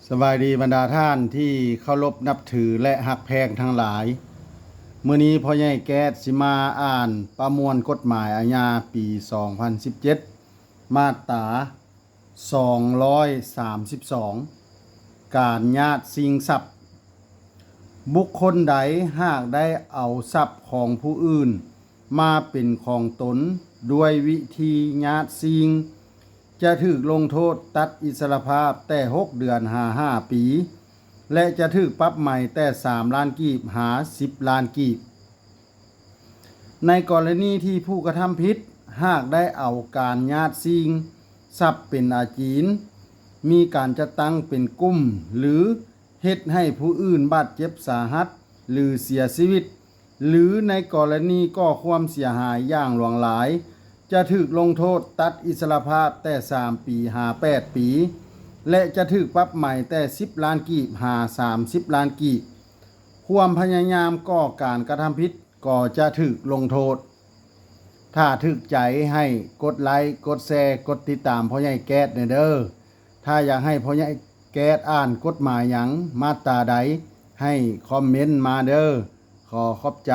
ສະບາຍດີບັນດາທ່ານທີ່ເຄົາລົບນັບຖື ແລະ ຮັກແພງທັງຫຼາຍ. ມື້ນີ້ພໍ່ໃຫຍ່ແກ້ດຊິມາອ່ານປະມວນກົດໝາຍອາຍາປີສອງພັນສິບເຈັດ ມາດຕາສອງຮ້ອຍສາມສິບສອງ ການຍາດຊິງຊັບ. ບຸກຄົນໃດຫາກໄດ້ເອົາຊັບຂອງຜູ້ອື່ນມາເປັນຂອງຕົນດ້ວຍວິທີຍາດຊິງ ຈະຖືກລົງໂທດຕັດອິດສະລະພາບແຕ່ຫົກເດືອນຫາຫ້າປີ ແລະ ຈະຖືກປັບໃໝແຕ່ສາມລ້ານກີບຫາສິບລ້ານກີບ. ໃນກໍລະນີທີ່ຜູ້ກະທຳຜິດຫາກໄດ້ເອົາການຍາດຊິງຊັບເປັນອາຈີນ, ມີການຈັດຕັ້ງເປັນກຸ່ມ ຫຼື ເຮັດໃຫ້ຜູ້ອື່ນບາດເຈັບສາຫັດ ຫຼື ເສຍຊີວິດ ຫຼື ໃນກໍລະນີກໍ່ຄວາມເສຍຫາຍຢ່າງຫຼວງຫຼາຍ ຈະຖືກລົງໂທດຕັດອິດສະລະພາບແຕ່ສາມປີຫາແປດປີ ແລະ ຈະຖືກປັບໃໝແຕ່ສິບລ້ານກີບຫາສາມສິບລ້ານກີບ. ຄວາມພະຍາຍາມກໍ່ການກະທຳຜິດກໍຈະຖືກລົງໂທດ. ຖ້າຖືກໃຈໃຫ້ກົດໄລ, ກົດແຊ, ກົດຕິດຕາມພໍ່ໃຫຍ່ແກ້ດແດ່ເດີ. ຖ້າຢາກໃຫ້ພໍ່ໃຫຍ່ແກ້ດອ່ານກົດໝາຍຫຍັງ, ມາດຕາໃດ, ໃຫ້ຄອມເມັນມາເດີ. ຂໍຂອບໃຈ.